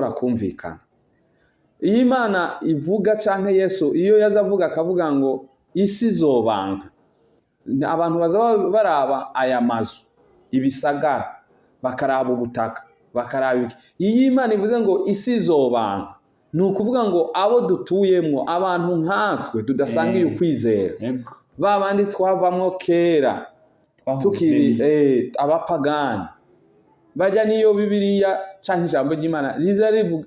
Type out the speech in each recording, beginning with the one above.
Ntibishobora kumvikana. Iyo Imana ivuga canke Yesu iyo yaza avuga akavuga ngo isi izobanka, abantu baza baraba aya mazu, ibisagara, bakaraba ubutaka, bakaraba iki. Iyo Imana ivuze ngo isi izobanka, ni ukuvuga ngo abo dutuyemwo, abantu nkatwe tudasangiye ukwizera, ba bandi twavamwo kera tukiri abapagani, bajya niyo Bibiliya canke ijambo ry'Imana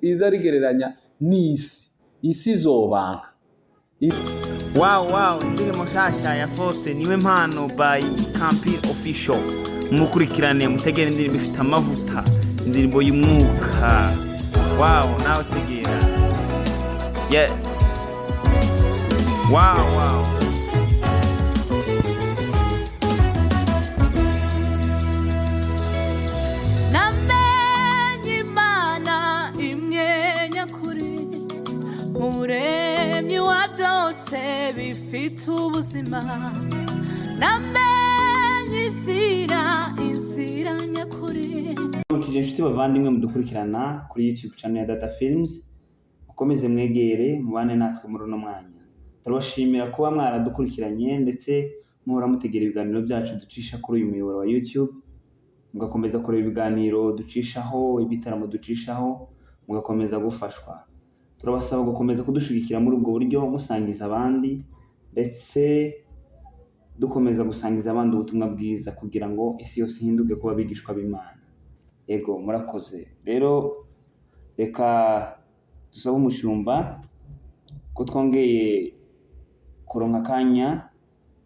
riza rigereranya n'isi, isi izobanka. Wow, wow, indirimbo nshasha yasohotse niwe mpano by Camping Official. Mukurikirane, mutegere indirimbo ifite amavuta, indirimbo y'umwuka. Wow, nawe tegera. Yes. Wow, wow. Namenye Imana imwe nyakuri, Muremyi wa byose bifite ubuzima. Namenye inzira, inzira nyakuri. Mukije inshuti bavandimwe mudukurikirana kuri YouTube channel ya Data Films, mukomeze mwegere mubane natwe muri uno mwanya. Turabashimira kuba mwaradukurikiranye ndetse muhora mutegera ibiganiro byacu ducisha kuri uyu muyoboro wa YouTube, mugakomeza kureba ibiganiro ducishaho, ibitaramo ducishaho, mugakomeza gufashwa. Turabasaba gukomeza kudushigikira muri ubwo buryo, musangiza abandi ndetse dukomeza gusangiza abandi ubutumwa bwiza kugira ngo isi yose ihinduke kuba abigishwa b'Imana. Yego, murakoze. Rero reka dusabe umushumba ko twongeye kuronka akanya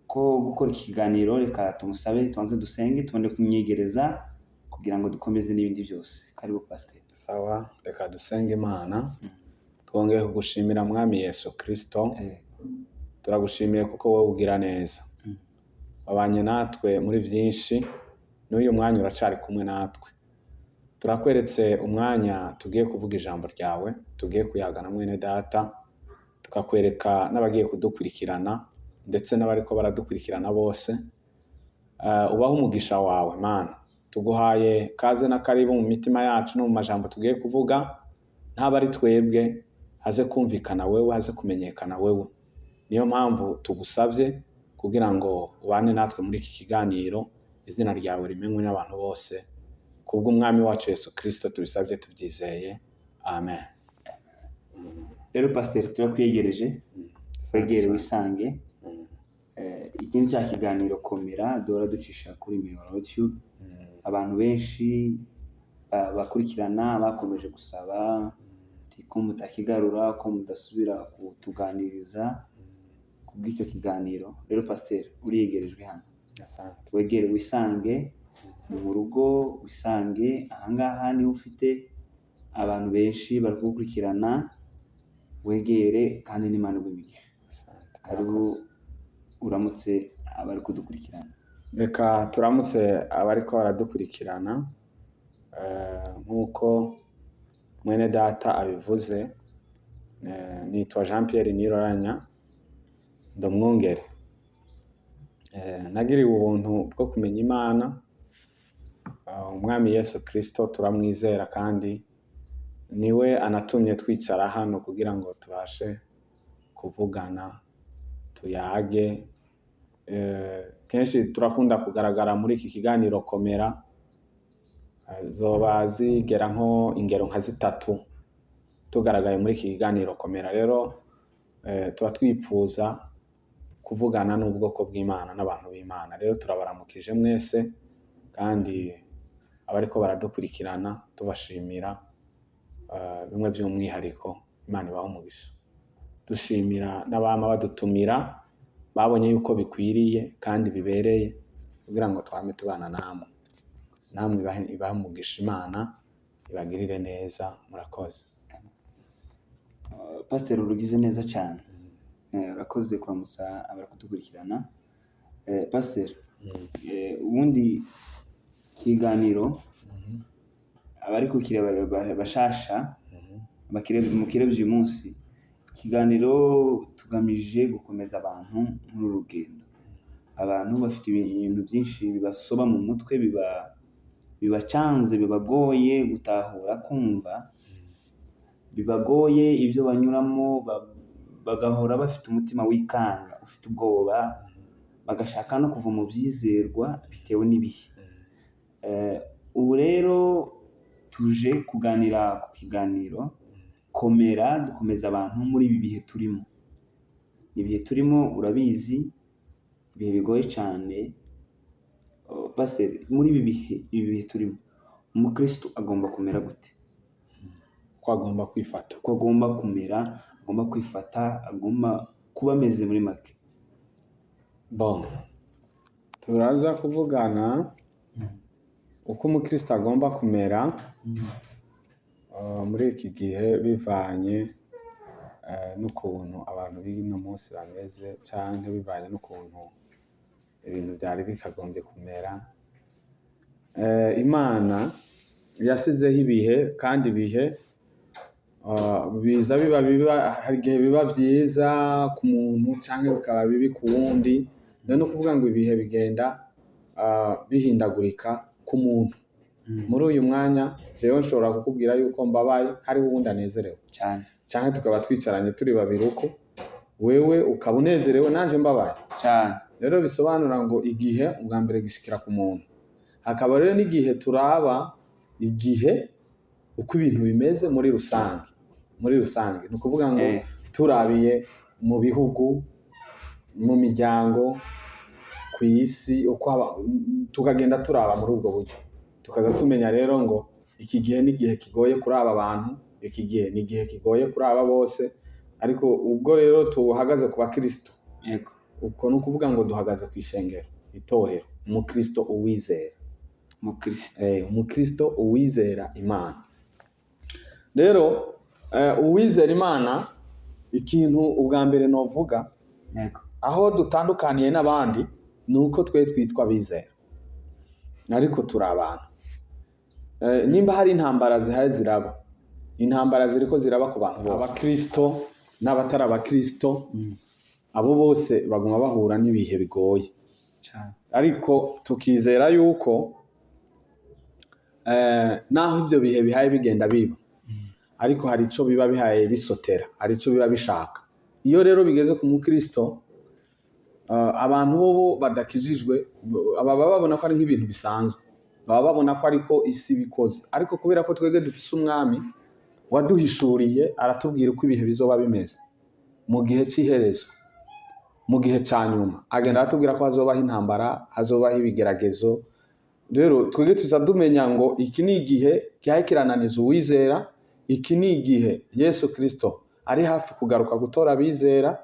ko gukora iki kiganiro, reka tumusabe tubanze dusenge tubone kumwiyegereza kugira ngo dukomeze n'ibindi byose. Karibu pasiteri. Sawa, reka dusenge Imana. Twongeye kugushimira Mwami Yesu Kristo, turagushimiye kuko wowe ugira neza, wabanye natwe muri byinshi, n'uyu mwanya uracari kumwe natwe. Turakweretse umwanya tugiye kuvuga ijambo ryawe, tugiye kuyagana mwene data, tukakwereka n'abagiye kudukurikirana ndetse n'abariko baradukurikirana bose. Ubahe umugisha wawe Mana. Tuguhaye kaze na karibu mu mitima yacu no mu majambo tugiye kuvuga, ntaba ari twebwe, haze kumvikana wewe, haze kumenyekana wewe. Niyo mpamvu tugusavye kugira ngo ubane natwe muri iki kiganiro, izina ryawe rimenywe n'abantu bose. Kubw'Umwami wacu Yesu Kristo tubisabye tubyizeye, amen. Rero pasiteri, turakwiyegereje, wegere wisange. Iki ni cya kiganiro Komera duhora ducisha kuri miyoboro YouTube. Abantu benshi bakurikirana bakomeje gusaba ati ko mutakigarura, ko mudasubira kutuganiriza kubw'icyo kiganiro. Rero pasiteri, uriyegerejwe hano. Asante. Wegere wisange, ni mu rugo, wisange ahangaha niho ufite abantu benshi bari kugukurikirana, wegere kandi n'Imana iguhe imigisha. Asante. Karibu. Murakoze. Uramutse abari kudukurikirana. Reka turamutse abariko baradukurikirana. Nk'uko mwene data abivuze, nitwa Jean Pierre Niroranya, ndi umwungere. Nagiriwe ubuntu bwo kumenya Imana, Umwami Yesu Kristo turamwizera kandi niwe anatumye twicara hano kugira ngo tubashe kuvugana, tuyage. Kenshi turakunda kugaragara muri iki kiganiro Komera, zoba zigera nko ingero nka zitatu tugaragaye muri iki kiganiro Komera. Rero tuba twipfuza kuvugana n'ubwoko bw'Imana n'abantu b'Imana. Rero turabaramukije mwese kandi abariko baradukurikirana tubashimira, bimwe by'umwihariko Imana ibahe umugisha. Dushimira n'abama badutumira babonye yuko bikwiriye kandi bibereye kugira ngo twame tubana namwe. Namwe ibahe umugisha, Imana ibagirire neza, murakoze. Pasiteri, urugize neza cyane. Urakoze kuramutsa abari kudukurikirana. Pasiteri, ubundi ikiganiro abari kukireba bashasha mukireba uyu munsi, ikiganiro tugamije gukomeza abantu muri uru rugendo. Abantu bafite ibintu byinshi bibasoba mu mutwe, bibacanze, bibagoye gutahura, kumva. Bibagoye ibyo banyuramo, bagahora bafite umutima wikanga, ufite ubwoba, bagashaka no kuva mu byizerwa bitewe n'ibihe. Ubu rero tuje kuganira ku kiganiro komera, dukomeza abantu muri ibi bihe turimo. Ibihe turimo urabizi, ibihe bigoye cyane. Oh, Pasiteri, muri ibi bihe turimo, umukristo agomba kumera gute? Ko agomba kwifata? Ko agomba kumera, agomba kwifata, agomba kuba ameze muri make. Bon, turaza kuvugana uko umukristo agomba kumera muri iki gihe, bivanye n'ukuntu abantu b'ino munsi bameze, canke bivanye n'ukuntu ibintu byari bikagombye kumera. Imana yasizeho ibihe, kandi ibihe biza biba hari igihe biba vyiza ku muntu canke bikaba bibi ku wundi. Rero no kuvuga ngo ibihe bigenda bihindagurika ku muntu. Muri uyu mwanya jewe nshobora kukubwira yuko mbabaye, hariho uwundi anezerewe. Cyane. Canke tukaba twicaranye turi babiri uko, wewe ukaba unezerewe nanje mbabaye. Cyane. Rero bisobanura ngo igihe ubwa mbere gishikira ku muntu, hakaba rero n'igihe turaba igihe uko ibintu bimeze muri rusange. Muri rusange ni ukuvuga ngo turabiye mu bihugu, mu miryango, ku isi, uko tukagenda turaba muri ubwo buryo, tukaza tumenya rero ngo iki gihe ni igihe kigoye kuri aba bantu, iki gihe ni igihe kigoye kuri aba bose. Ariko ubwo rero tuhagaze ku bakristo, uko ni ukuvuga ngo duhagaze ku ishengero, itorero, umukristo uwizera. Umukristo. Umukristo uwizera Imana. Rero uwizera Imana, ikintu ubwa mbere novuga, aho dutandukaniye n'abandi, ni uko twe twitwa abizera ariko turi abantu. Nimba hari intambara zihaye ziraba, intambara ziriko ziraba ku bantu bose, abakristo n'abatari abakristo, abo bose baguma bahura n'ibihe bigoye. Cyane. Ariko tukizera yuko naho ibyo bihe bihaye bigenda biba, ariko hari ico biba bihaye bisotera, hari ico biba bishaka. Iyo rero bigeze ku mukristo, abantu bobo badakijijwe baba babona ko ari nk'ibintu bisanzwe, baba babona ko ariko isi bikoze. Ariko kubera ko twebwe dufise umwami waduhishuriye, aratubwira uko ibihe bizoba bimeze mu gihe c'iherezo, mu gihe ca nyuma, agenda aratubwira ko hazobaho intambara, hazobaho ibigeragezo. Rero twebwe tuza dumenya ngo iki ni igihe gihaye kirananiza uwizera, iki ni igihe Yesu Kristo ari hafi kugaruka gutora abizera.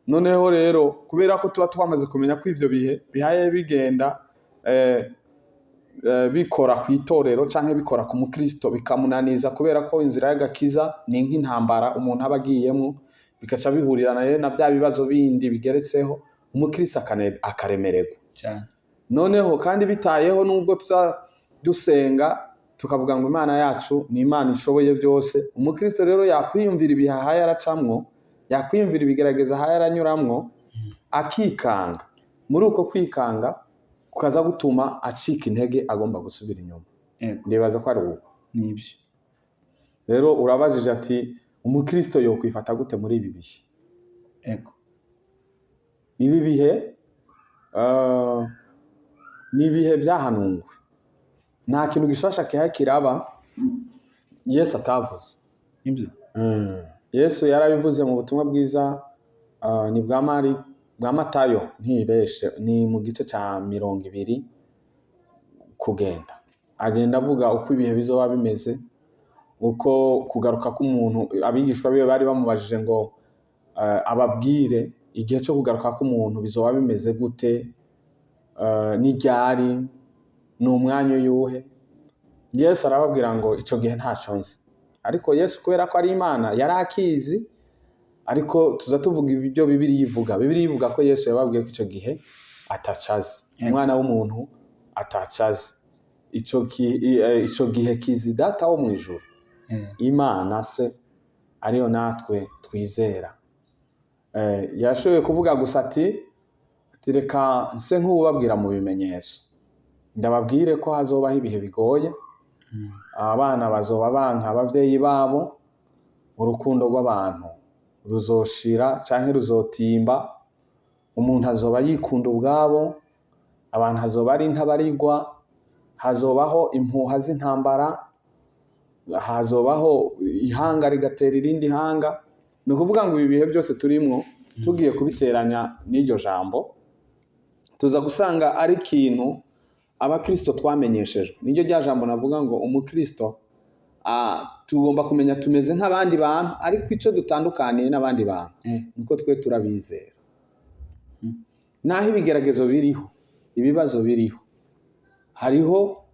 Noneho rero kubera ko tuba twamaze kumenya ko ivyo bihe bihaye bigenda bikora ku itorero canke bikora ku mukristo, bikamunaniza, kubera ko inzira y'agakiza ni nk'intambara umuntu aba agiyemwo, bigaca bihurirana rero na bya bibazo bindi bigeretseho, umukristo akaremererwa. Cyane. Noneho kandi bitayeho nubwo tuza dusenga tukavuga ngo Imana yacu ni Imana ishoboye byose, umukristo rero yakwiyumvira ibihe ahaye aracamwo, yakwiyumvira ibigerageza ahaye aranyuramwo, akikanga. Muri uko kwikanga kukaza gutuma acika intege, agomba gusubira inyuma. Ndibaza ko ari uko. Nibyo. Rero urabajije ati umukristo yokwifata gute muri ibi bihe? Ibi bihe ni ibihe byahanuwe. Nta kintu gishasha kihaye kiraba Yesu atavuze. Nibyo. Yesu yarabivuze mu butumwa bwiza, ni bwa Mari, bwa Matayo, ntibeshe, ni mu gice ca 20 kugenda, agenda avuga uko ibihe bizoba bimeze, uko kugaruka k'umuntu. Abigishwa biwe bari bamubajije ngo ababwire igihe cyo kugaruka k'umuntu bizoba bimeze gute, n'iryari, ni umwanya uyuhe. Yesu arababwira ngo ico gihe ntaco nzi. Ariko Yesu, kubera ko ari Imana, yari akizi. Ariko tuza tuvuga ibyo Bibiliya ivuga. Bibiliya ivuga ko Yesu yababwiye ko ico gihe atacazi, umwana w'umuntu atacazi. Ico gihe kizi Data wo mu ijuru, Imana se, ariyo natwe twizera. Yashoboye kuvuga gusa ati reka nse nk'uwubabwira mu bimenyetso, ndababwire ko hazobaho ibihe bigoye, abana bazoba banka abavyeyi babo. Urukundo rw'abantu ruzoshira canke ruzotimba, umuntu azoba yikunda ubwabo, abantu hazoba ari intabarigwa, hazobaho impuha z'intambara, hazobaho ihanga rigatera irindi hanga. Ni ukuvuga ngo ibi bihe byose turimwo, tugiye kubiteranya n'iryo jambo, tuza gusanga ari ikintu abakristo twamenyeshejwe. Niryo rya jambo navuga ngo umukristo tugomba kumenya tumeze nk'abandi bantu, ariko icyo dutandukaniye n'abandi bantu nuko twe turabizera. Naho ibigeragezo biriho, ibibazo biriho, hariho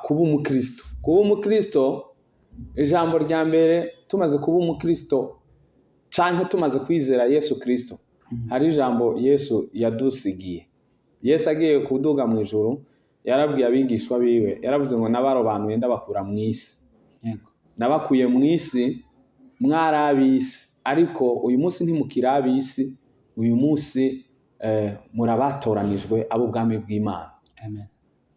kuba umukristo. Kuba umukristo, ijambo rya mbere, tumaze kuba umukristo canke tumaze kwizera Yesu Kristo, hari ijambo Yesu yadusigiye. Yesu agiye kuduga mu ijuru, yarabwiye abigishwa biwe, yaravuze ngo nabarobanuye ndabakura mu isi, nabakuye mu isi, mwari ab'isi, ariko uyu munsi ntimukiri ab'isi, uyu munsi murabatoranijwe ab'ubwami bw'Imana. Amen.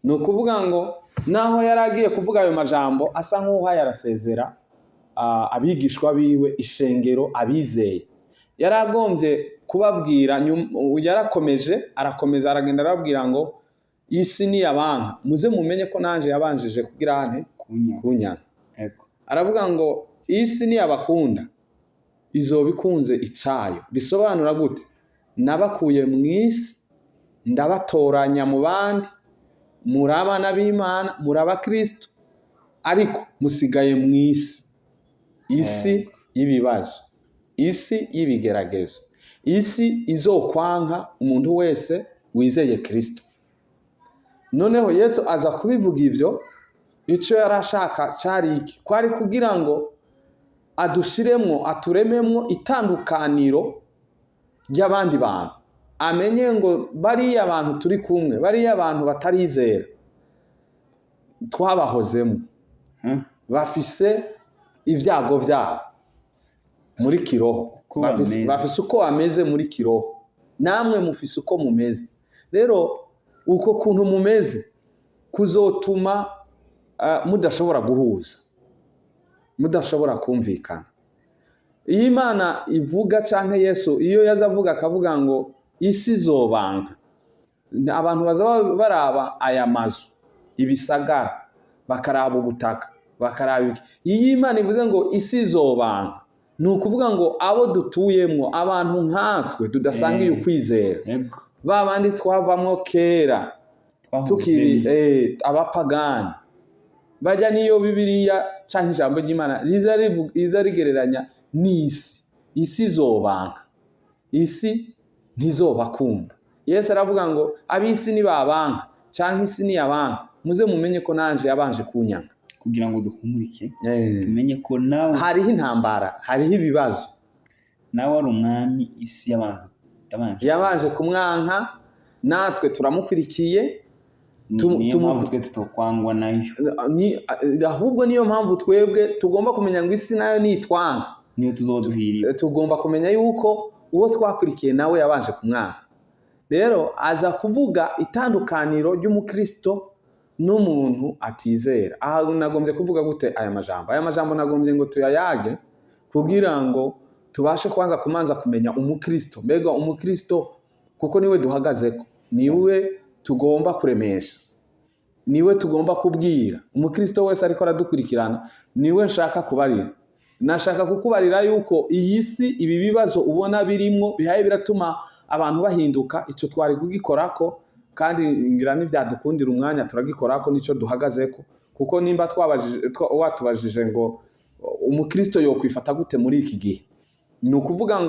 Ni ukuvuga ngo naho yari agiye kuvuga ayo majambo asa nk'uhaye arasezera abigishwa biwe, ishengero, abizeye, yari agombye kubabwira, yarakomeje, arakomeza, aragenda arababwira ngo isi niyabanka muze mumenye ko nanje yabanjije kugira nte? Kunya. Kunyanka. Yego. Aravuga ngo isi niyabakunda izoba ikunze icayo. Bisobanura gute? Nabakuye mu isi, ndabatoranya mu bandi, muri abana b'Imana, muri abakristo, ariko musigaye mu isi, isi y'ibibazo, isi y'ibigeragezo, isi izokwanka umuntu wese wizeye Kristo. Noneho Yesu aza kubivuga ivyo, ico yari ashaka cari iki? Kwari kugira ngo adushiremwo, aturememwo itandukaniro ry'abandi bantu, amenye ngo bariya bantu turi kumwe, bariya bantu batarizera twabahozemo, bafise ibyago byabo muri kiroho. Uko Bafise, bameze. bafise uko bameze muri kiroho, namwe mufise uko mumeze. Rero uko kuntu mumeze kuzotuma mudashobora guhuza, mudashobora kumvikana. Iyo Imana ivuga canke Yesu iyo yaza avuga akavuga ngo isi izobanka, abantu baza baraba aya mazu, ibisagara, bakaraba ubutaka, bakaraba iki. Iyo Imana ivuze ngo isi izobanka, ni ukuvuga ngo abo dutuyemwo, abantu nkatwe tudasangiye ukwizera, ba bandi twavamwo kera tukiri Twahozemo. Abapagani bajya, niyo Bibiliya canke ijambo ry'Imana riza rigereranya n'isi. Isi izobanka, isi ntizobakunda. Yesu aravuga ngo ab'isi nibabanka canke isi niyabanka, muze mumenye ko nanje yabanje kunyanga. Kugira ngo duhumurike, tumenye ko nawe Hariho intambara, hariho ibibazo. Nawe ari umwami, isi yabanje Yabanje kumwanka, natwe turamukurikiye. Niyo mpamvu twe tutokwangwa nayo. Ahubwo niyo mpamvu twebwe tugomba kumenya ngo isi nayo nitwanga, Niyo tuzoba duhiriwe. Tugomba kumenya yuko uwo twakurikiye nawe yabanje kumwanga. Rero aza kuvuga itandukaniro ry'umukristo n'umuntu atizera. Aha nagombye kuvuga gute aya majambo? Aya majambo nagombye ngo tuyayage kugira ngo tubashe kwanza kumanza kumenya umukristo. Mbega umukristo, kuko niwe duhagazeko, niwe tugomba kuremesha, niwe tugomba kubwira. Umukristo wese ariko aradukurikirana, niwe nshaka kubarira. Nashaka kukubarira yuko iyi si, ibi bibazo ubona birimwo bihaye biratuma abantu bahinduka, ico twari kugikorako, kandi ngira ntivyadukundira umwanya turagikorako, nico duhagazeko. Kuko nimba watubajije ngo umukristo yokwifata gute muri iki gihe, ni ukuvuga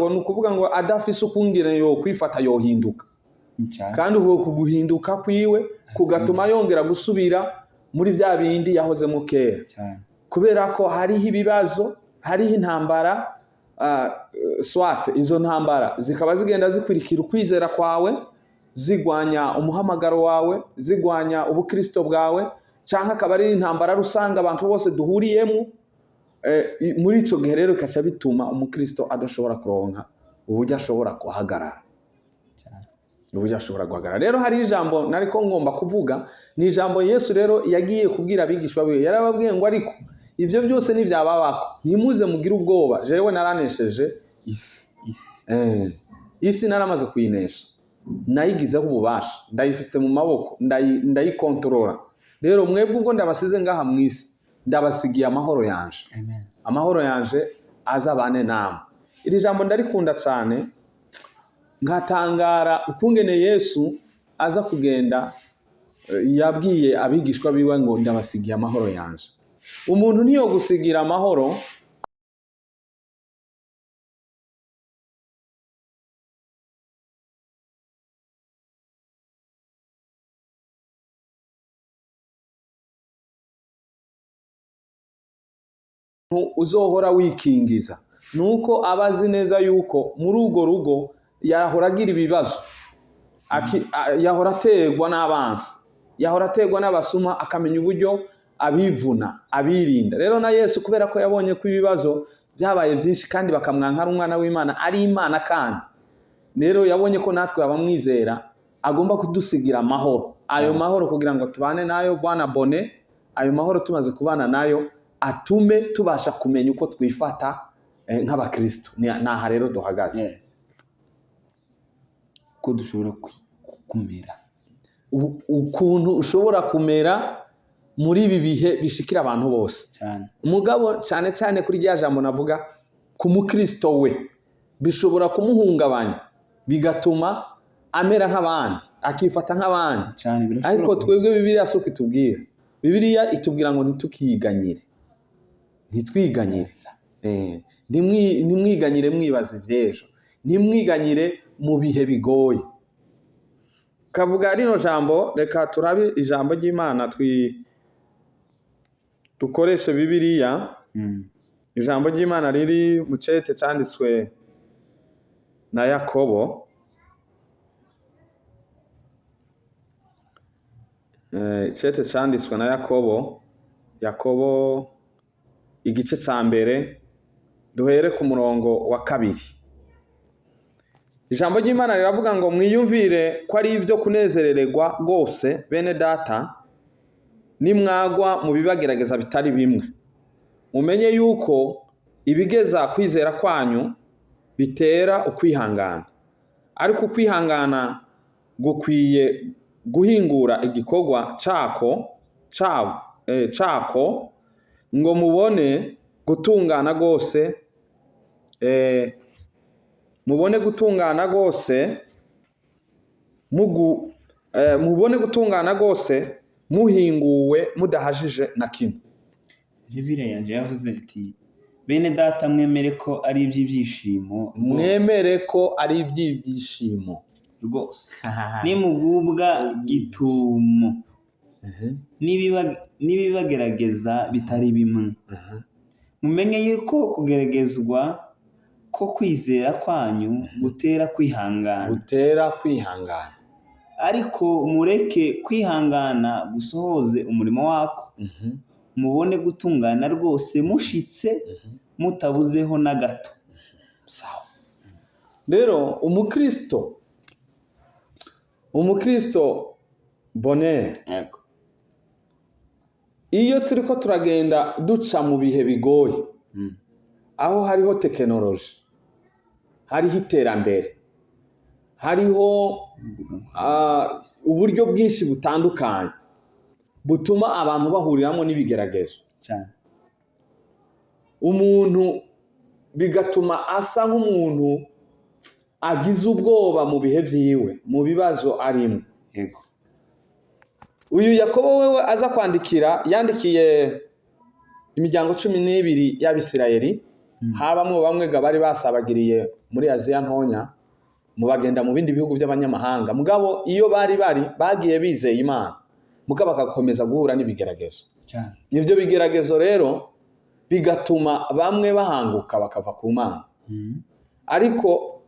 ngo adafise ukungene yokwifata, yohinduka. Cyane. Kandi ubwo kuguhinduka kwiwe kugatuma yongera gusubira muri bya bindi yahozemo kera, Cyane. kubera ko hariho ibibazo, hariho intambara. Swat izo ntambara zikaba zigenda zikurikira ukwizera kwawe, zigwanya umuhamagaro wawe, zigwanya ubukristo bwawe, cyangwa akaba ari intambara rusange abantu bose duhuriyemo. Muri ico gihe rero bikaca bituma umukristo adashobora kuronka uburyo ashobora guhagarara, Cyane. uburyo ashobora guhagarara. Rero hari ijambo nariko ngomba kuvuga, ni ijambo Yesu rero yagiye kubwira abigishwa biwe. Yarababwiye ngo ariko Ibyo byose ntibyababako, ntimuze mugire ubwoba, jewe naranesheje isi. Isi. Isi naramaze kuyinesha, nayigizeho ububasha, ndayifite mu maboko, ndayikontorora. Rero mwebwe ubwo ndabasize ngaha mu isi, ndabasigiye amahoro yanje. Amen. Amahoro yanje azabane namwe. Iri jambo ndarikunda cyane, nkatangara ukungene Yesu aza kugenda, yabwiye abigishwa biwe ngo ndabasigiye amahoro yanje. Umuntu niyo gusigira amahoro uzohora wikingiza, nuko aba azi neza yuko muri urwo rugo yahora agira ibibazo, yahora aterwa n'abansi, yahora aterwa n'abasuma, akamenya uburyo abivuna abirinda. Rero na Yesu kubera ko yabonye ko ibibazo byabaye byinshi kandi bakamwanka ari umwana w'Imana, ari Imana kandi, rero yabonye ko natwe abamwizera agomba kudusigira amahoro. Ayo mahoro kugira ngo tubane nayo, Bwana Bone, ayo mahoro tumaze kubana nayo atume tubasha kumenya uko twifata nk'abakristo. Naha rero duhagaze. Yes. Ko dushobora kumera. Ukuntu ushobora kumera muri ibi bihe bishikira abantu bose. Cyane. Umugabo cyane cyane kuri rya jambo navuga ku mukristo we bishobora kumuhungabanya bigatuma amera nk'abandi, akifata nk'abandi. Cyane, birashoboka. Ariko twebwe Bibiliya si uko itubwira. Bibiliya itubwira ngo ntitukiganyire. Ntitwiganyire. Ntimwiganyire mwibaza ivy'ejo. Ntimwiganyire mu bihe bigoye. Kavuga rino jambo, reka turabe ijambo ry'Imana, dukoreshe Bibiliya. Ijambo ry'Imana riri mu cete canditswe na Yakobo. Icete canditswe na Yakobo, Yakobo igice ca mbere, duhere ku murongo wa 2. Ijambo ry'Imana riravuga ngo mwiyumvire ko ari ibyo kunezerererwa rwose bene data, nimwagwa mu bibagerageza bitari bimwe. Mumenye yuko ibigeza kwizera kwanyu bitera ukwihangana, ariko ukwihangana gukwiye guhingura igikorwa cako ngo mubone gutungana rwose, mubone gutungana rwose, mugu, mubone gutungana rwose muhinguwe mudahajije na kimwe. Bibiliya yanje yavuze ati bene data mwemere ko ari iby'ibyishimo rwose. Mwemere ko ari iby'ibyishimo rwose. Nimugubwa gitumo. Nibibagerageza bitari bimwe. Mumenye yuko kugeragezwa ko kwizera kwanyu gutera kwihangana. Gutera kwihangana. Ariko mureke kwihangana gusohoze umurimo wako. Mubone gutungana rwose mushitse, mutabuzeho na gato. Sawa. Rero umukristo Bonheur, Yego. iyo turiko turagenda duca mu bihe bigoye, aho hariho tekinoloji, hariho iterambere, hariho uburyo bwinshi butandukanye butuma abantu bahuriramo n'ibigeragezo. Cyane. Umuntu bigatuma asa nk'umuntu agize ubwoba mu bihe vyiwe, mu bibazo arimo. Yego. Uyu Yakobo wewe aza kwandikira, yandikiye imiryango 12 y'Abisirayeli, habamwo bamwe ga bari basabagiriye muri Aziya ntonya, mu bagenda mu bindi bihugu by'abanyamahanga. Mugabo iyo bari bari bagiye bizeye Imana, mugabo bagakomeza guhura n'ibigeragezo. Cyane. Ivyo bigeragezo rero bigatuma bamwe bahanguka bakava ku Mana. Ariko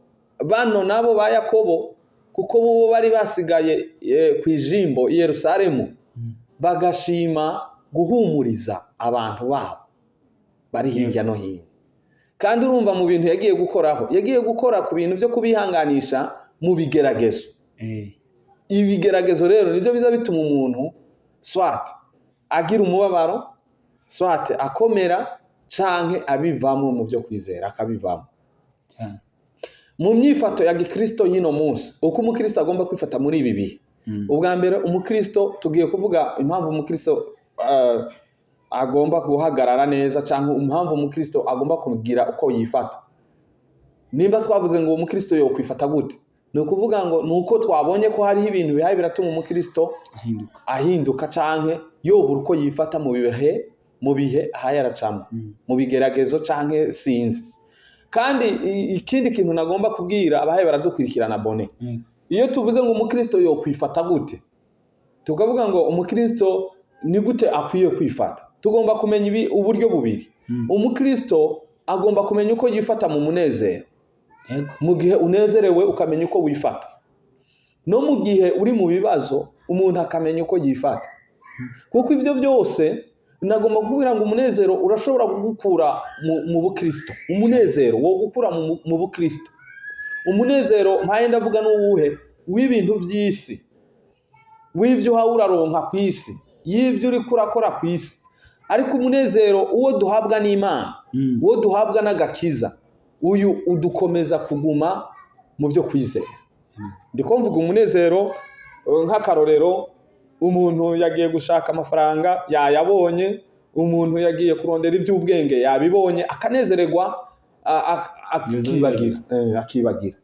bano nabo ba Yakobo, kuko bo bari basigaye ku ijimbo i Yerusalemu, bagashima guhumuriza abantu babo bari hirya no hino. Kandi urumva mu bintu yagiye gukoraho, yagiye gukora ku bintu byo kubihanganisha mu bigeragezo. Ibigeragezo rero nibyo biza bituma umuntu swat agira umubabaro, Soit akomera canke abivamwo mu byo kwizera, akabivamo. Cyane. Mu myifato ya gikristo y'ino munsi, uko umukristo agomba kwifata muri ibi bihe, ubwa mbere umukristo, tugiye kuvuga impamvu umukristo agomba guhagarara neza, cyangwa impamvu umukristo agomba kugira uko yifata. Nimba twavuze ngo umukristo yokwifata gute, ni ukuvuga ngo ni uko twabonye ko hariho ibintu bihaye biratuma umukristo ahinduka, ahinduka canke yobura uko yifata mu bihe ahaye aracamo, mu bigeragezo canke sinzi. Kandi ikindi kintu nagomba kubwira abahaye baradukurikirana bone, iyo tuvuze ngo umukristo yokwifata gute, tukavuga ngo umukristo ni gute akwiye kwifata, tugomba kumenya ibi uburyo bubiri. Umukristo agomba kumenya uko yifata mu munezero, mu gihe unezerewe ukamenya uko wifata, no mu gihe uri mu bibazo umuntu akamenya uko yifata. Kuko ibyo byose nagomba kubwira ngo umunezero urashobora kugukura mu bukristo. Umunezero wo gukura mu bukristo, umunezero mpaye ndavuga n'uwuhe? W'ibintu by'isi, w'ibyo uhawe uraronka ku isi, y'ibyo uriko urakora ku isi. Ariko umunezero uwo duhabwa n'Imana, uwo duhabwa n'agakiza, uyu udukomeza kuguma mu byo kwizera. Ndiko mvuga umunezero nk'akarorero, umuntu yagiye gushaka amafaranga yayabonye, umuntu yagiye kurondera iby'ubwenge yabibonye, akanezererwa, akibagira,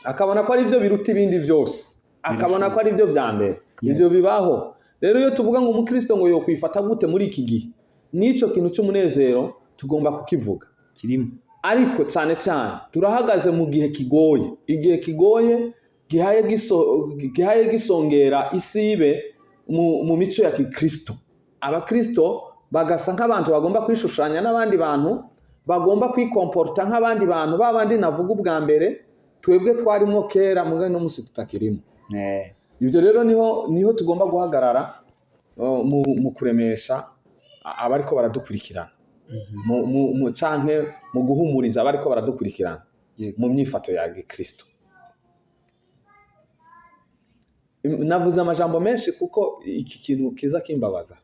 akabona ko ari byo biruta ibindi byose, akabona ko ari byo bya mbere. Ibyo bibaho. Rero iyo tuvuga ngo umukristo ngo yokwifata gute muri iki gihe, n'icyo kintu cy'umunezero tugomba kukivuga. Kirimo. Ariko cyane cyane turahagaze mu gihe kigoye, igihe kigoye gihaye gisongera isibe mu mico ya gikristo. Abakristo bagasa nk'abantu bagomba kwishushanya n'abandi bantu, bagomba kwikomporta nk'abandi bantu, ba bandi navuga ubwa mbere twebwe twarimo kera, mugabo no munsi tutakirimo. Ibyo rero niho tugomba guhagarara mu kuremesha abariko baradukurikirana, mu canke mu guhumuriza abariko baradukurikirana mu myifato ya gikristo. Navuze amajambo menshi kuko iki kintu kiza kimbabaza.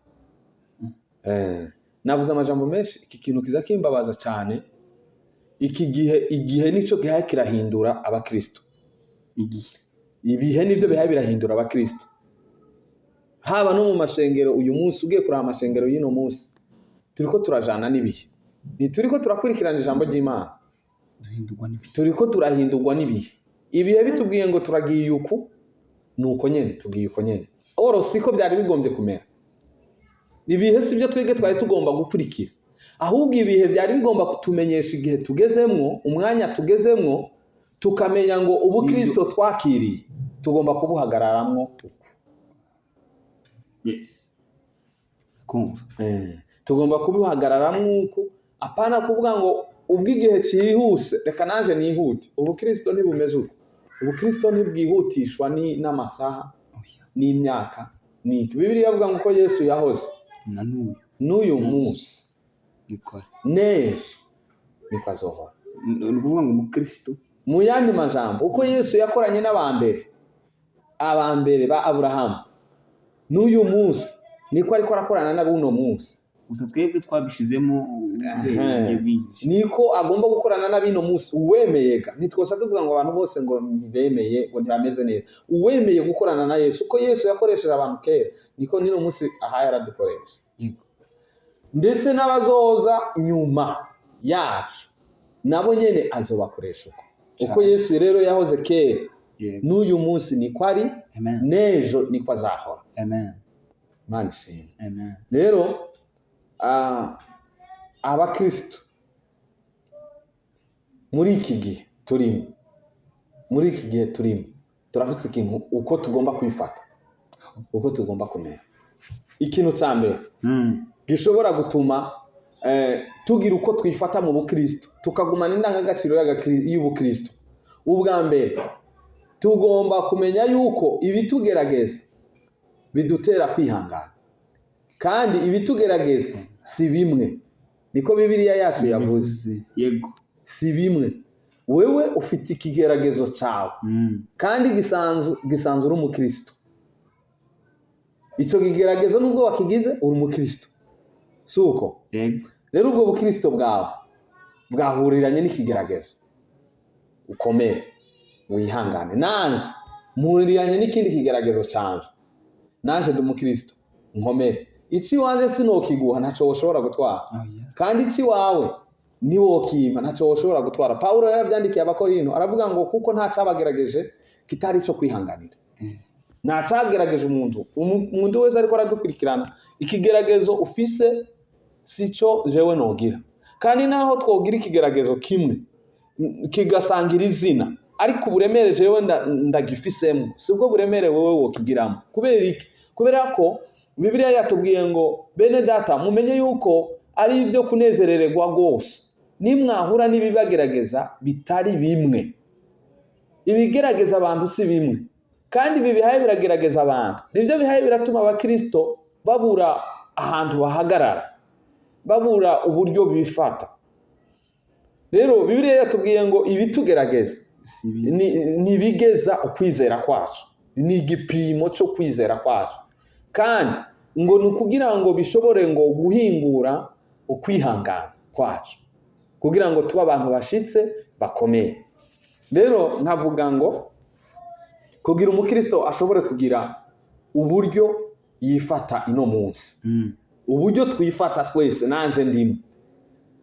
Navuze amajambo menshi, iki kintu kiza kimbabaza cyane. Iki gihe, igihe nico gihaye kirahindura abakristo. Igihe. Ibihe nivyo bihaye birahindura abakristo, haba no mu mashengero. Uyu munsi ugiye kuraba amashengero y'ino munsi, turiko turajana n'ibihe, ntituriko turakurikirana ijambo ry'Imana. Duhindurwa n'ibihe. Turiko turahindurwa n'ibihe. Ibihe bitubwiye ngo turagiye uku, nuko nyene tugiye uko nyene. Oro siko byari bigombye kumera. Ibihe si byo twebwe twari tugomba gukurikira, ahubwo ibihe byari bigomba kutumenyesha igihe tugezemwo, umwanya tugezemwo, tukamenya ngo ubukristo twakiriye tugomba kubuhagararamwo uku. Yes, kumva. Tugomba kubuhagararamwo uku, apana kuvuga ngo ubwo igihe cyihuse reka naje nihute. Ubukristo ntibumeze uko. Ubukristo ntibwihutishwa n'amasaha, Oya. n'imyaka niki. Bibiliya iravuga ngo uko Yesu yahoze Na n'uyu n'uyu munsi nikore n'ejo niko azohora. Ni ukuvuga ngo umukristo, Mu yandi majambo, uko Yesu yakoranye n'abambere, abambere ba Aburahamu, n'uyu munsi niko ariko arakorana n'abuno munsi. Gusa twebwe twabishizemo ubwenge bwinshi. Niko agomba gukorana n'abino munsi uwemeye. Ga ntitwosa tuvuga ngo abantu bose ngo ntibemeye, ngo ntibameze neza. Uwemeye gukorana na Yesu, uko Yesu yakoresheje abantu kera, niko n'ino munsi ahaye aradukoresha, ndetse n'abazoza nyuma yacu nabo nyene azobakoresha uko Yesu rero yahoze kera, n'uyu munsi niko ari, Amen. n'ejo niko azahora. Amen. Imana ishimwe. Amen. Rero abakristo muri iki gihe turimo, muri iki gihe turimo, turafite ikintu uko tugomba kwifata, uko tugomba kumera. Ikintu cya mbere gishobora gutuma tugira uko twifata mu bukristo, tukagumana indangagaciro y'ubukristo, ubwa mbere tugomba kumenya yuko ibitugerageza bidutera kwihangana, kandi ibitugerageza si bimwe, niko Bibiliya yacu yavuze. Bivuze. Yego. Si bimwe. Wewe ufite ikigeragezo cyawe, kandi gisanzwe uri umukristo. Icyo kigeragezo nubwo wakigize uri umukristo. Si uko? Yego. Rero ubwo bukristo bwawe bwahuriranye n'ikigeragezo, ukomere, wihangane. Nanje mpuriranye n'ikindi kigeragezo canje, nanje ndi umukristo, nkomere. Ici wanje sinokiguha, ntaco woshobora gutwara. Oya. Kandi ici wawe niwokimpa, ntaco woshobora gutwara. Pawulo yaravyandikiye Abakorinto, aravuga ngo kuko nta cabagerageje kitari ico kwihanganira. Nta cagerageje umuntu. Umuntu wese ariko aradukurikirana, ikigeragezo ufise sico jewe nogira. Kandi naho twogira ikigeragezo kimwe, kigasangira izina, ariko uburemere jewe ndagifisemo sibwo buremere wowe wokigiramo. Kubera iki? Kubera ko Bibiliya yatubwiye ngo: "Bene data, mumenye yuko ari ibyo kunezerererwa rwose nimwahura n'ibibagerageza bitari bimwe." Ibigerageza abantu si bimwe, kandi ibi bihaye biragerageza abantu. Nibyo bihaye biratuma abakristo babura ahantu bahagarara, babura uburyo bifata. Rero Bibiliya yatubwiye ngo ibitugerageza Si ibi. Ni ibigeza ukwizera kwacu, ni igipimo cyo kwizera kwacu, kandi ngo ni ukugira ngo bishobore ngo guhingura ukwihangana kwacu, kugira ngo tube abantu bashitse, bakomeye. Rero nkavuga ngo kugira umukristo ashobore kugira uburyo yifata ino munsi, uburyo twifata twese, nanje ndimo,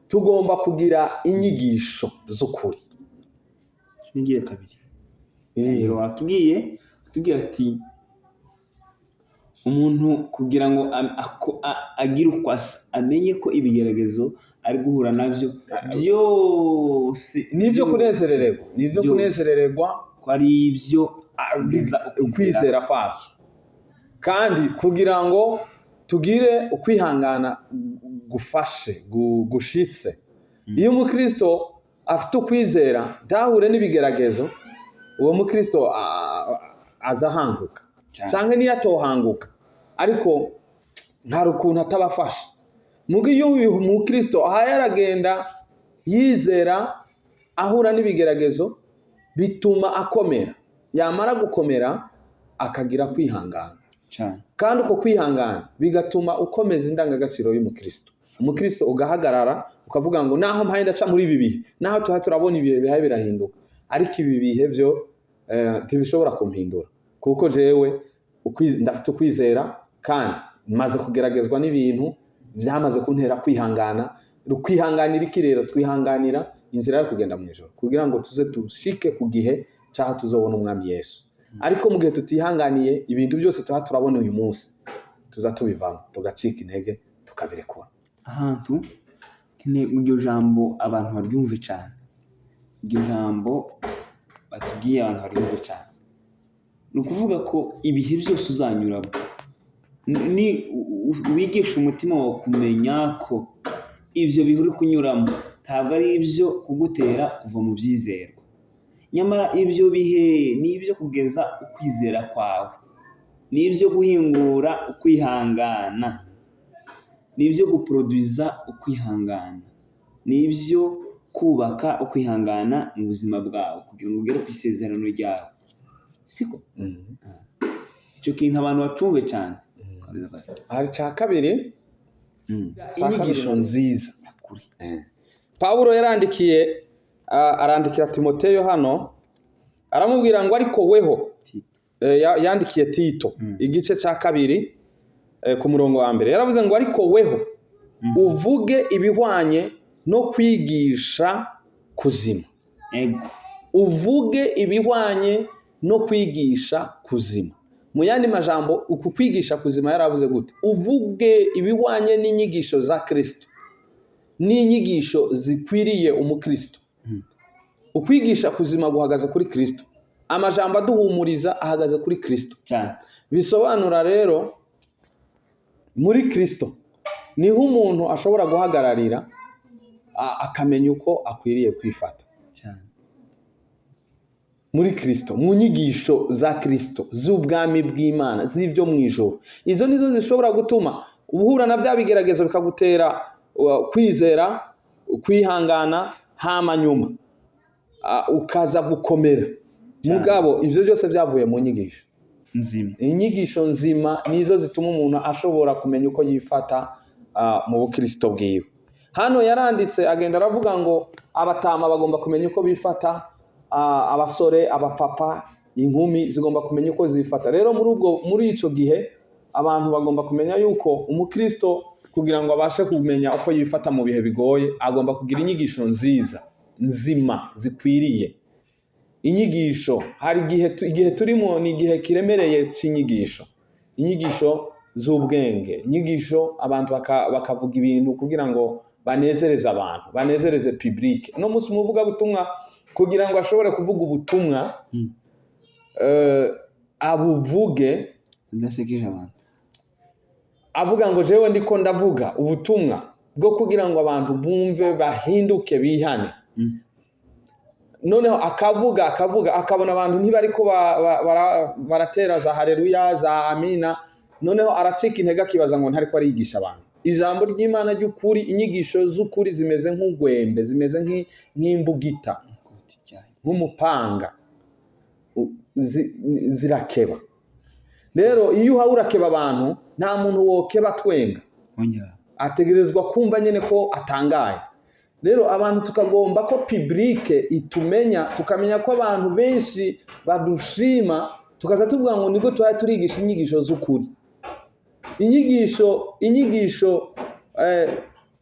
tugomba kugira inyigisho z'ukuri. Nigiye kabiri. Rero watubwiye, atubwira ati umuntu kugira ngo agire uko asa, amenye ko ibigeragezo ari guhura navyo byose Nibyo, byose, kunezerererwa nibyo, byose. Kunezerererwa ko ari ibyo kugeza ukwizera kwacu, kandi kugira ngo tugire ukwihangana gufashe, gushitse. Iyo umukristo afite ukwizera, ntahure n'ibigeragezo, uwo mukristo aza ahanguka. Cyane. Cyangwa niyo atohanguka, ariko hari ukuntu atabafasha. Muga iyo uyu mukristo ahaye aragenda yizera, ahura n'ibigeragezo, bituma akomera. Yamara gukomera, akagira kwihangana. Cyane. Kandi uko kwihangana bigatuma ukomeza indangagaciro y'umukristo. Umukristo ugahagarara, ukavuga ngo naho mpaye ndaca muri ibi bihe, naho tuha turabona ibihe bihaye birahinduka, ariko ibi bihe byo ntibishobora kumpindura, kuko jewe ndafite ukwizera, kandi maze kugeragezwa n'ibintu byamaze kuntera kwihangana. Kwihanganira iki rero? Twihanganira inzira yo kugenda mu ijoro, kugira ngo tuze dushike ku gihe cyaho tuzobona Umwami Yesu. Ariko mu gihe tutihanganiye ibintu byose tuba turabona uyu munsi, tuza tubivamo, tugacika intege, tukabirekura. Ahantu nkeneye iryo jambo abantu baryumve cyane, iryo jambo batubwiye abantu baryumve cyane. Ni ukuvuga ko ibihe byose uzanyuramo, ni wigisha umutima wawe kumenya ko ibyo bihe uri kunyuramo ntabwo ari ibyo kugutera kuva mu byizerwa, nyamara ibyo bihe ni ibyo kugeza ukwizera kwawe, ni ibyo guhingura ukwihangana, ni ibyo guproduiza ukwihangana, ni ibyo kubaka ukwihangana mu buzima bwawe kugira ngo ugere ku isezerano ryawe, siko? Icyo kintu abantu bacumve cyane. Hari icya kabiri. Inyigisho nziza. Kuri. Pawulo yarandikiye, arandikira Timoteyo hano, aramubwira ngo ariko weho Tito. Yandikiye Tito, igice cya kabiri, ku murongo wa mbere, yaravuze ngo ariko weho uvuge ibihwanye no kwigisha kuzima. Ego. Uvuge ibihwanye no kwigisha kuzima. Mu yandi majambo, uku kwigisha kuzima yaravuze gute? Uvuge ibihwanye n'inyigisho za Kristo, n'inyigisho zikwiriye umukristo. Ukwigisha kuzima guhagaze kuri Kristo, amajambo aduhumuriza ahagaze kuri Kristo. Cyane. Bisobanura rero muri Kristo niho umuntu ashobora guhagararira, akamenya uko akwiriye kwifata. Cyane. Muri Kristo, mu nyigisho za Kristo z'ubwami bw'Imana, z'ibyo mu ijoro, izo nizo zishobora gutuma uhura na bya bigeragezo bikagutera kwizera, kwihangana, hama nyuma ukaza gukomera. Mugabo ibyo byose byavuye mu nyigisho nzima. Inyigisho nzima nizo zituma umuntu ashobora kumenya uko yifata. mu bukristo bwiwe. Hano yaranditse agenda aravuga ngo abatama bagomba kumenya uko bifata, abasore, abapapa, inkumi zigomba kumenya uko zifata. Rero muri ico gihe abantu bagomba kumenya yuko umukristo kugira ngo abashe kumenya uko yifata mu bihe bigoye, agomba kugira inyigisho nziza, nzima, zikwiriye. Inyigisho, hari igihe turimo ni igihe kiremereye c'inyigisho, inyigisho z'ubwenge, inyigisho abantu bakavuga ibintu kugira ngo banezereze abantu, banezereze public. No munsi umuvugabutumwa kugira ngo ashobore kuvuga ubutumwa, abuvuge adasekeje abantu, avuga ngo jewe ndiko ndavuga ubutumwa bwo kugira ngo abantu bumve, bahinduke, bihane. Noneho akavuga, akavuga, akabona abantu ntibariko baratera za haleluya, za amina. Noneho aracika intege, akibaza ngo ntariko arigisha abantu ijambo ry'Imana ry'ukuri. Inyigisho z'ukuri zimeze nk'ugwembe, zimeze nk'imbugita, nk'umupanga, zirakeba. Rero iyo uhawe urakeba abantu, nta muntu wokeba twenga, ategerezwa kumva nyine ko atangaye. Rero abantu tukagomba ko public itumenya, tukamenya ko abantu benshi badushima, tukaza tuvuga ngo nibwo tuba turigisha inyigisho z'ukuri, inyigisho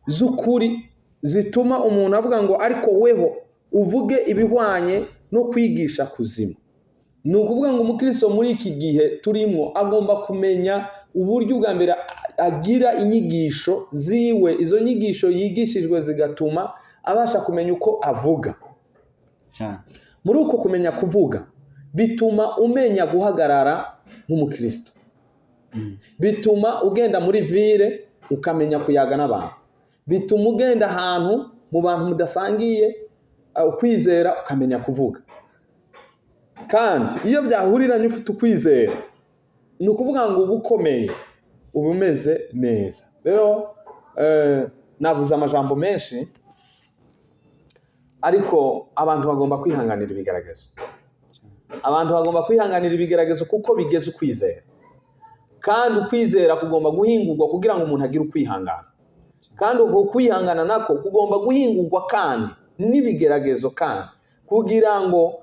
z'ukuri zituma umuntu avuga ngo ariko weho uvuge ibihwanye no kwigisha kuzima. Ni ukuvuga ngo umukristo muri iki gihe turimo agomba kumenya uburyo bwa mbere agira inyigisho ziwe, izo nyigisho yigishijwe zigatuma abasha kumenya uko avuga. Muri uko kumenya kuvuga bituma umenya guhagarara nk'umukristo, bituma ugenda muri ville ukamenya kuyaga n'abantu, bituma ugenda ahantu mu bantu mudasangiye ukwizera ukamenya kuvuga. Kandi iyo byahuriranye ufite ukwizera, ni ukuvuga ngo uba ukomeye, uba umeze neza. Rero navuze amajambo menshi, ariko abantu bagomba kwihanganira ibigeragezo. Abantu bagomba kwihanganira ibigeragezo kuko bigeze ukwizera, kandi ukwizera kugomba guhingurwa kugira ngo umuntu agire ukwihangana, kandi uko kwihangana nako kugomba guhingurwa kandi n'ibigeragezo, kandi kugira ngo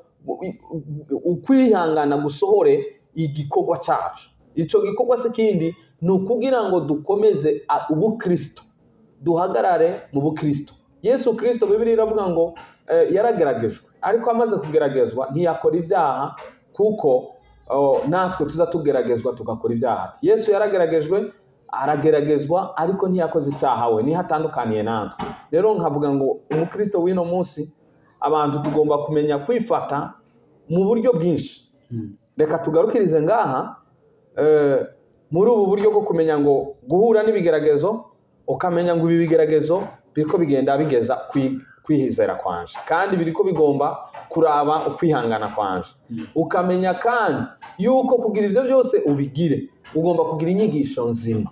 ukwihangana gusohore igikorwa cyacu. Icyo gikorwa si kindi, ni ukugira ngo dukomeze ubukristo, duhagarare mu bukristo. Yesu Kristo, Bibiliya iravuga ngo yarageragejwe, ariko amaze kugeragezwa ntiyakora ibyaha, kuko natwe tuza tugeragezwa tugakora ibyaha. Ati, Yesu yarageragejwe, arageragezwa, ariko ntiyakoze icyaha, we niho atandukaniye natwe. Rero nkavuga ngo umukristo w'ino munsi, abantu tugomba kumenya kwifata mu buryo bwinshi. Reka tugarukirize ngaha, muri ubu buryo bwo kumenya ngo guhura n'ibigeragezo, ukamenya ngo ibi bigeragezo biriko bigenda bigeza kwihizera kwanje, kandi biriko bigomba kuraba ukwihangana kwanje. Ukamenya kandi yuko kugira ivyo byose ubigire, ugomba kugira inyigisho nzima.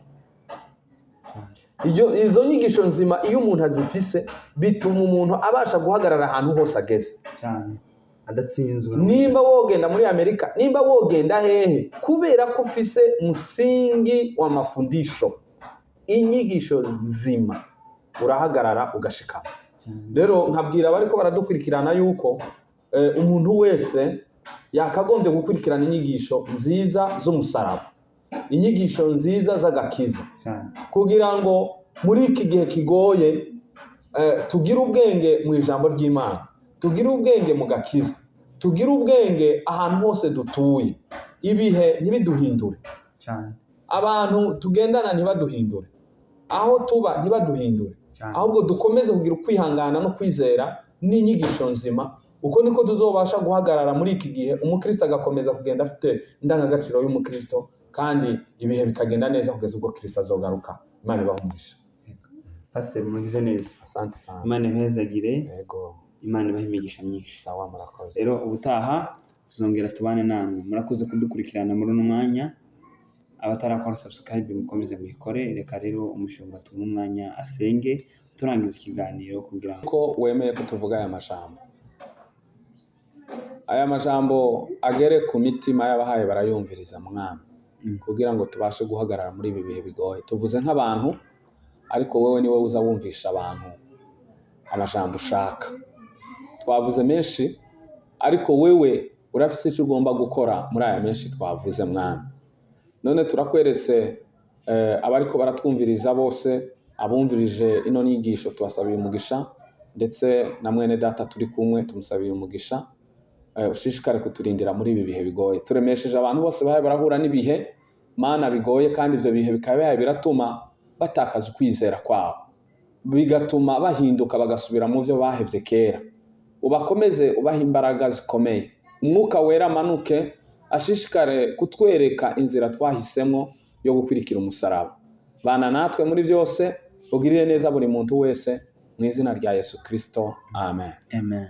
Izo nyigisho nzima iyo umuntu azifise, bituma umuntu abasha guhagarara ahantu hose ageze cyane, adatsinzwe. Nimba wogenda muri Amerika, nimba wogenda hehe, kubera ko ufise msingi wa mafundisho, inyigisho nzima, urahagarara ugashikama. Rero nkabwira abariko baradukurikirana yuko umuntu wese yakagombye gukurikirana inyigisho nziza z'umusaraba, inyigisho nziza z'agakiza, kugira ngo muri iki gihe kigoye, tugire ubwenge mu ijambo ry'Imana, tugire ubwenge mu gakiza, tugire ubwenge ahantu hose dutuye. Ibihe ntibiduhindure, abantu tugendana ntibaduhindure, aho tuba ntibaduhindure, ahubwo dukomeze kugira ukwihangana no kwizera n'inyigisho nzima. Uko niko tuzobasha guhagarara muri iki gihe, umukristo agakomeza kugenda afite indangagaciro y'umukristo, kandi ibihe bikagenda neza kugeza ubwo Kristo azogaruka. Imana ibahe umugisha. Pasiteri, mugize neza. Asante sana. Imana ibahezagire. Yego. Imana ibahe imigisha myinshi. Sawa, murakoze. Rero ubutaha tuzongera tubane namwe. Murakoze kudukurikirana muri uno mwanya. Abatarakora subscribe, mukomeze muyikore. Reka rero umushumba tumuhe umwanya asenge, turangiza ikiganiro kugira ngo Ko wemeye ko tuvuga aya majambo, aya majambo agere ku mitima y'abahaye barayumviriza, Mwami, kugira ngo tubashe guhagarara muri ibi bihe bigoye. Tuvuze nk'abantu Ariko wowe ni wowe uza wumvisha abantu amajambo ushaka. Twavuze menshi, ariko wewe urafise icyo ugomba gukora muri aya menshi twavuze, Mwami. None turakweretse abariko baratwumviriza bose, abumvirije ino nyigisho tubasabiye umugisha, ndetse na mwene data turi kumwe tumusabiye umugisha. Ushishikare kuturindira muri ibi bihe bigoye. Turemesheje abantu bose bahaye barahura n'ibihe, Mana, bigoye, kandi ibyo bihe bikaba bihaye biratuma batakaza ukwizera kwabo, bigatuma bahinduka bagasubira mu byo bahevye kera. Ubakomeze, ubahe imbaraga zikomeye. Umwuka Wera amanuke, ashishikare kutwereka inzira twahisemo yo gukurikira umusaraba. Bana natwe muri byose, ugirire neza buri muntu wese, mu izina rya Yesu Kristo, amen. Amen.